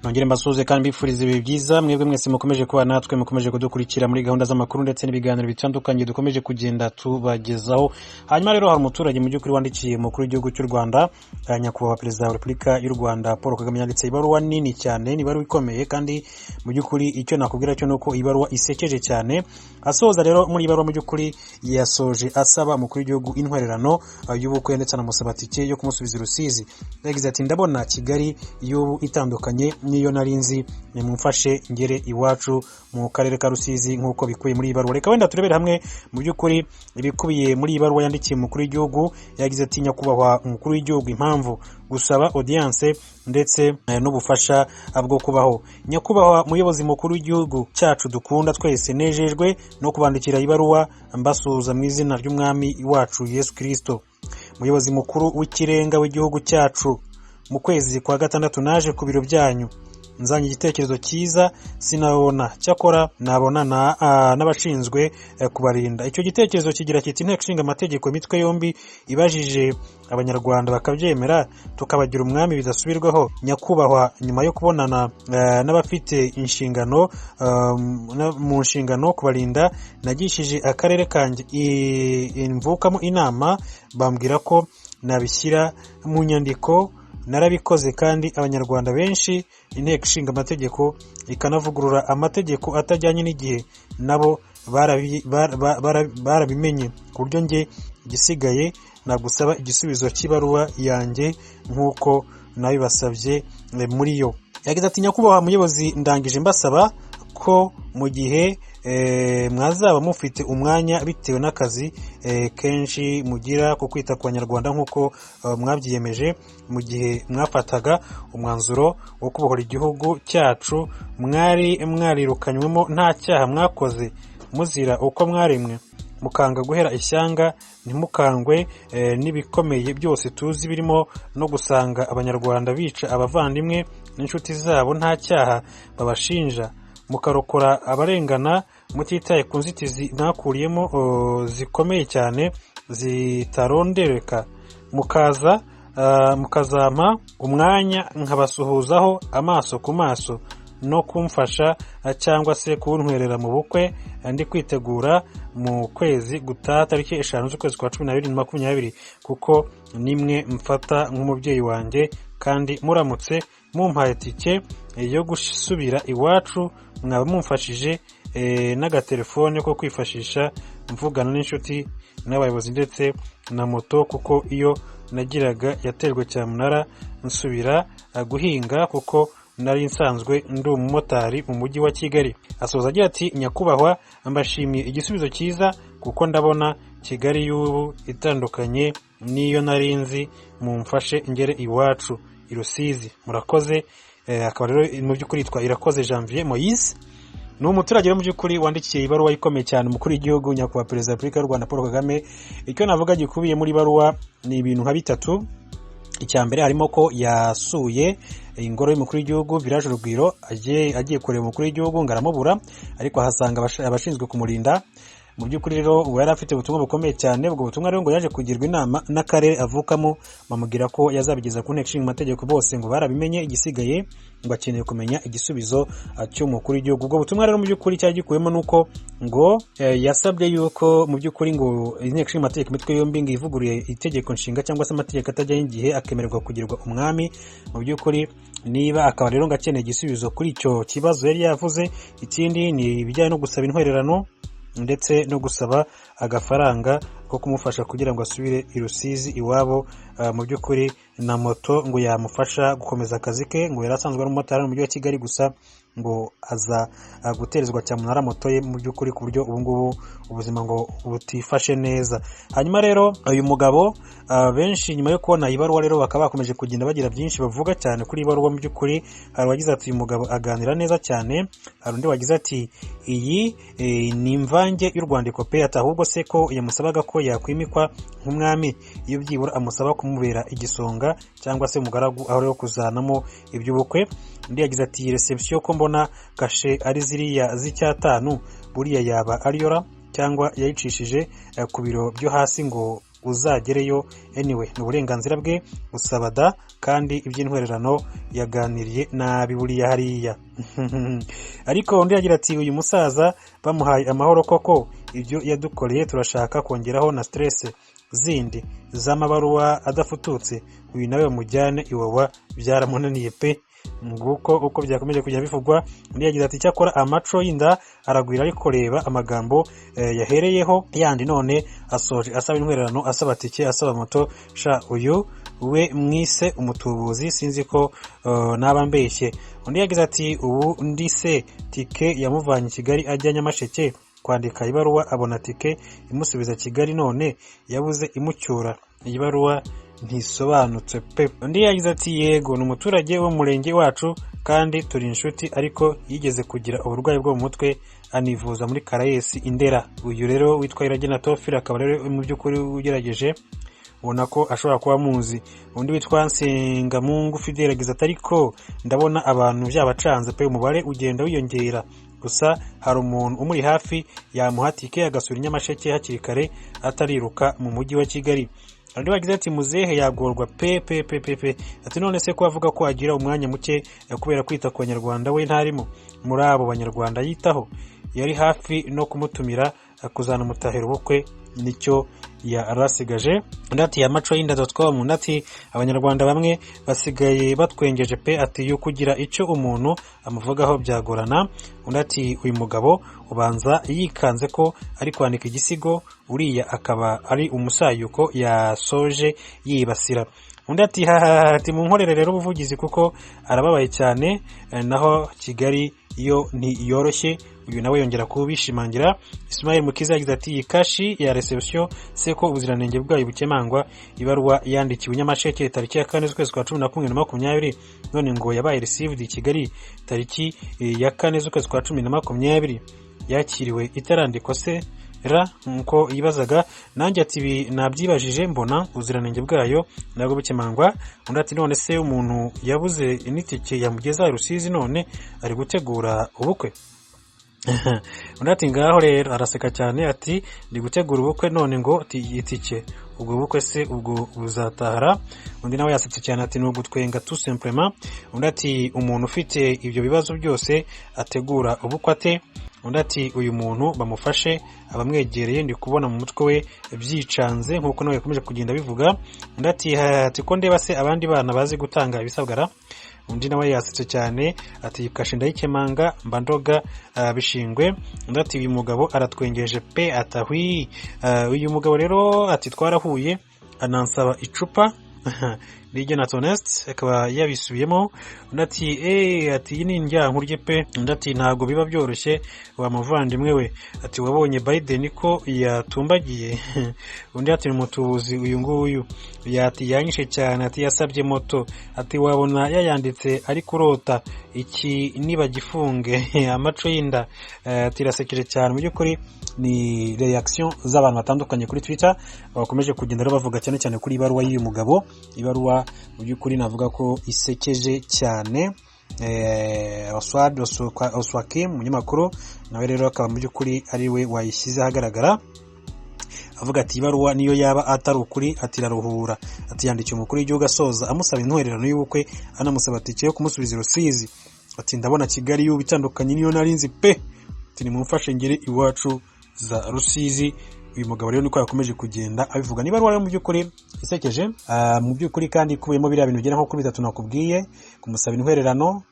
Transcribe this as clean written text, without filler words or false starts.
Nongere mbasuhuze kandi mbifuriza ibihe byiza, mwebwe mwese mukomeje kuba natwe, mukomeje kudukurikira muri gahunda z'amakuru ndetse n'ibiganiro bitandukanye dukomeje kugenda tubagezaho. Hanyuma rero hari umuturage mu by'ukuri wandikiye umukuru w'igihugu cy'u Rwanda, Nyakubahwa Perezida wa Repubulika y'u Rwanda Paul Kagame. Yanditse ibaruwa nini cyane, ni ibaruwa ikomeye, kandi mu by'ukuri icyo nakubwira cyo ni uko ibaruwa isekeje cyane. Asoza rero muri ibaruwa, mu by'ukuri yasoje asaba umukuru w'igihugu intwererano y'ubukwe, ndetse anamusaba tike yo kumusubiza i Rusizi. Yagize ati: "Ndabona Kigali y'ubu itandukanye n'iyo nari nzi, nimumfashe ngere iwacu mu karere ka Rusizi." Nk'uko bikubiye muri iyi baruwa, reka wenda turebere hamwe mu by'ukuri ibikubiye muri iyi baruwa yandikiye umukuru w'igihugu. Yagize ati: "Nyakubahwa umukuru w'igihugu, impamvu gusaba audience ndetse n'ubufasha bwo kubaho. Nyakubahwa muyobozi mukuru w'igihugu cyacu dukunda twese, nejejwe no kubandikira ibaruwa mbasuhuza mu izina ry'Umwami wacu Yesu Kirisito, muyobozi mukuru w'ikirenga w'igihugu cyacu. Mu kwezi kwa gatandatu naje ku biro byanyu nzanye igitekerezo cyiza, sinabona, cyakora nabona n'abashinzwe kubarinda. Icyo gitekerezo kigira kiti: inteko ishinga amategeko imitwe yombi ibajije Abanyarwanda bakabyemera, tukabagira umwami bidasubirwaho. Nyakubahwa, nyuma yo kubonana n'abafite inshingano mu nshingano kubarinda, nagishije akarere kanjye mvukamo inama, bambwira ko nabishyira mu nyandiko. Narabikoze, kandi Abanyarwanda benshi, inteko ishinga amategeko ikanavugurura amategeko atajyanye n'igihe, nabo barabimenye, ku buryo njye igisigaye nagusaba igisubizo cy'ibaruwa yanjye nk'uko nabibasabye muri yo." Yagize ati: "Nyakubahwa muyobozi, ndangije mbasaba ko mu gihe mwazaba mufite umwanya bitewe n'akazi kenshi mugira ko kwita ku Banyarwanda, nk'uko mwabyiyemeje mu gihe mwafataga umwanzuro wo kubohora igihugu cyacu, mwari mwarirukanywemo nta cyaha mwakoze, muzira uko mwaremwe, mukanga guhera ishyanga, ntimukangwe n'ibikomeye byose tuzi, birimo no gusanga Abanyarwanda bica abavandimwe n'inshuti zabo nta cyaha babashinja, mukarokora abarengana mutitaye ku nzitizi mwakuriyemo zikomeye cyane zitarondereka, mukaza mukazampa umwanya nkabasuhuzaho amaso ku maso, no kumfasha cyangwa se kuntwerera mu bukwe ndi kwitegura mu kwezi gutaha, tariki 5 z'ukwezi kwa 12 na 20, kuko nimwe mfata nk'umubyeyi wanjye, kandi muramutse mumpaye tike yo gusubira iwacu mwaba mumfashije, n'agatelefone ko kwifashisha mvugana n'inshuti n'abayobozi, ndetse na moto, kuko iyo nagiraga yaterwe cyamunara nsubira guhinga, kuko nari nsanzwe ndi umumotari mu mujyi wa Kigali." Asoza agira ati: "Nyakubahwa, mbashimiye igisubizo cyiza, kuko ndabona Kigali y'ubu itandukanye n'iyo nari nzi. Mumfashe ngere iwacu i Rusizi. Murakoze." Akaba rero mu by'ukuri yitwa Irakoze Janvier Moise, ni umuturage mu by'ukuri wandikiye ibaruwa ikomeye cyane umukuru w'igihugu, Nyakubahwa Perezida wa Repubulika y'u Rwanda Paul Kagame. Icyo navuga gikubiye muri ibaruwa ni ibintu nka bitatu. Icya mbere harimo ko yasuye ingoro y'umukuru w'igihugu, Village Urugwiro, agiye kureba umukuru w'igihugu ngo aramubura, ariko ahasanga abashinzwe kumurinda. Mu by'ukuri rero ubu yari afite ubutumwa bukomeye cyane. Ubwo butumwa rero ngo yaje kugirwa inama n'akarere avukamo, bamubwira ko yazabigeza ku nteko ishinga amategeko, bose ngo barabimenye, igisigaye ngo akeneye kumenya igisubizo cy'umukuru w'igihugu. Ubwo butumwa rero mu by'ukuri cyari gikubiyemo nuko ngo yasabye yuko mu by'ukuri ngo inteko ishinga amategeko imitwe yombi ngo ivuguruye itegeko nshinga cyangwa se amategeko atajyanye igihe, akemererwa kugirwa umwami mu by'ukuri. Niba akaba rero ngo akeneye igisubizo kuri icyo kibazo yari yavuze. Ikindi ni ibijyanye no gusaba intwererano ndetse no gusaba agafaranga ko kumufasha kugira ngo asubire i Rusizi iwabo, mu by'ukuri na moto ngo yamufasha gukomeza akazi ke. Ngo yari asanzwe ari umumotari mu mujyi wa Kigali, gusa ngo aza guterezwa cyamunara moto ye mu by'ukuri, ku buryo ubu ngubu ubuzima ngo butifashe neza. Hanyuma rero uyu mugabo, benshi nyuma yo kubona ibaruwa rero bakaba bakomeje kugenda bagira byinshi bavuga cyane kuri ibaruwa. Mu by'ukuri hari uwagize ati: "Uyu mugabo aganira neza cyane." Hari undi wagize ati: "Iyi ni imvange y'urwandiko pe." Ati: "Ahubwo se ko yamusabaga ko yakwimikwa nk'umwami, iyo byibura amusaba kumubera igisonga cyangwa se umugaragu, aho rero kuzanamo iby'ubukwe." Undi yagize ati: "Reception ko mbona kashe ari ziriya z'icyatanu, buriya yaba ariyora cyangwa yayicishije ku biro byo hasi ngo Uzagereyo. Anyway, ni uburenganzira bwe gusaba da, kandi iby'intwererano yaganiriye nabi buriya hariya. Ariko undi yagira ati: "Uyu musaza bamuhaye amahoro koko, ibyo yadukoreye turashaka kongeraho na stress zindi z'amabaruwa adafututse? Uyu nawe bamujyane Iwawa, byaramunaniye pe." Nguko uko byakomeje kujya bivugwa. Undi yagize ati: "Cyakora amaco y'inda aragwira, ariko reba amagambo yahereyeho yandi, none asoje asaba intwererano, asaba tike, asaba moto. Sha, uyu we mwise umutubuzi, sinzi ko naba mbeshye." Undi yagize ati: "Ubu ndi se tike yamuvanye i Kigali ajya Nyamasheke kwandika ibaruwa, abona tike imusubiza Kigali, none yabuze imucyura. Iyi baruwa ntisobanutse pe." Undi yagize ati: "Yego, ni umuturage wo mu murenge wacu kandi turi inshuti, ariko yigeze kugira uburwayi bwo mu mutwe, anivuza muri Caraes Indera." Uyu rero witwa Iragena Tofili akaba rero mu by'ukuri ugerageje ubona ko ashobora kuba amuzi. Undi witwa Nsengamungu Fidele yagize ati: "Ariko ndabona abantu byabacanze pe, umubare ugenda wiyongera. Gusa hari umuntu umuri hafi yamuha tike agasura i Nyamasheke hakiri kare, atariruka mu mujyi wa Kigali." Undi wagize ati: "Muzehe yagorwa pe pe pe pe pe." Ati: "None se ko avuga ko agira umwanya muke kubera kwita ku Banyarwanda, we ntarimo muri abo Banyarwanda yitaho? Yari hafi no kumutumira kuzanamutahira ubukwe, nicyo yarasigaje." Undi ati: "Amacoyinda.com." Undi ati: "Abanyarwanda bamwe basigaye batwengeje pe." Ati: "Yo kugira icyo umuntu amuvugaho byagorana." Undi ati: "Uyu mugabo ubanza yikanze ko ari kwandika igisigo, uriya akaba ari umusayuko yasoje yibasira." Undi ati: "Hahaha." Ati: "Munkorere rero ubuvugizi kuko arababaye cyane, naho Kigali yo ntiyoroshye." Uyu nawe yongera kubishimangira. Ismail Mukiza yagize ati: "Iyi kashi ya reception se ko ubuziranenge bwayo bukemangwa? Ibaruwa yandikiwe Nyamasheke tariki ya 4 z'ukwezi kwa 11 na 20, none ngo yabaye received i Kigali tariki ya 4 z'ukwezi kwa 10 na 20, yakiriwe itarandikwa se ra?" Nkuko yibazaga nanjye, ati: "Ibi nabyibajije, mbona ubuziranenge bwayo nabwo bukemangwa." Undi ati: "None se umuntu yabuze n'itike yamugeza i Rusizi, none ari gutegura ubukwe?" Undi ati: "Ngaho rero." Araseka cyane, ati: "Ndi gutegura ubukwe, none ngo itike, ubwo bukwe se ubwo buzatahara?" Undi nawe yasetse cyane, ati: "Ni ugutwenga tout simplement." Undi ati: "Umuntu ufite ibyo bibazo byose ategura ubukwe ate?" Undi ati: "Uyu muntu bamufashe abamwegereye, ndi kubona mu mutwe we byicanze." Nk'uko nawe yakomeje kugenda bivuga. Undi ati: "Ko ndeba se abandi bana bazi gutanga ibisabwa ra?" Undi nawe yasetse cyane, ati: "Kashe ndayikemanga, mba ndoga bishingwe." Undi ati: "Uyu mugabo aratwengeje pe." Atahwi uyu mugabo rero, ati: "Twarahuye anansaba icupa." Rigena Toneste akaba yabisubiyemo. Undi ati: "Eee." Ati: "Iyi ni indyankurye pe." Undi ati: "Ntabwo biba byoroshye wa muvandimwe we." Ati: "Wabonye Biden ko yatumbagiye?" Undi ati: "Umutubuzi uyu nguyu." Yati: "Yanyishe cyane." Ati: "Yasabye moto." Ati: "Wabona yayanditse ari kurota iki, nibagifunge." Amaco y'inda, ati: "Irasekeje cyane." Mu by'ukuri ni reaction z'abantu batandukanye kuri Twitter bakomeje kugenda bavuga cyane cyane kuri ibaruwa y'uyu mugabo, ibaruwa mu by'ukuri navuga ko isekeje cyane. Oswald Oswakim, umunyamakuru, nawe rero akaba mu by'ukuri ari we wayishyize ahagaragara, avuga ati: "Ibaruwa niyo yaba atari ukuri," ati, "iraruhura." Ati: "Yandikiye umukuru w'igihugu asoza amusaba intwererano y'ubukwe, anamusaba tike yo kumusubiza i Rusizi." Ati: "Ndabona Kigali y'ubu itandukanye niyo nari nzi pe." Ati: "Nimumfashe ngere iwacu za Rusizi." Uyu mugabo rero niko yakomeje kugenda abivuga. Niba ari mu by'ukuri isekeje, mu by'ukuri kandi ikubiyemo biriya bintu bigera nko kuri bitatu nakubwiye: kumusaba intwererano.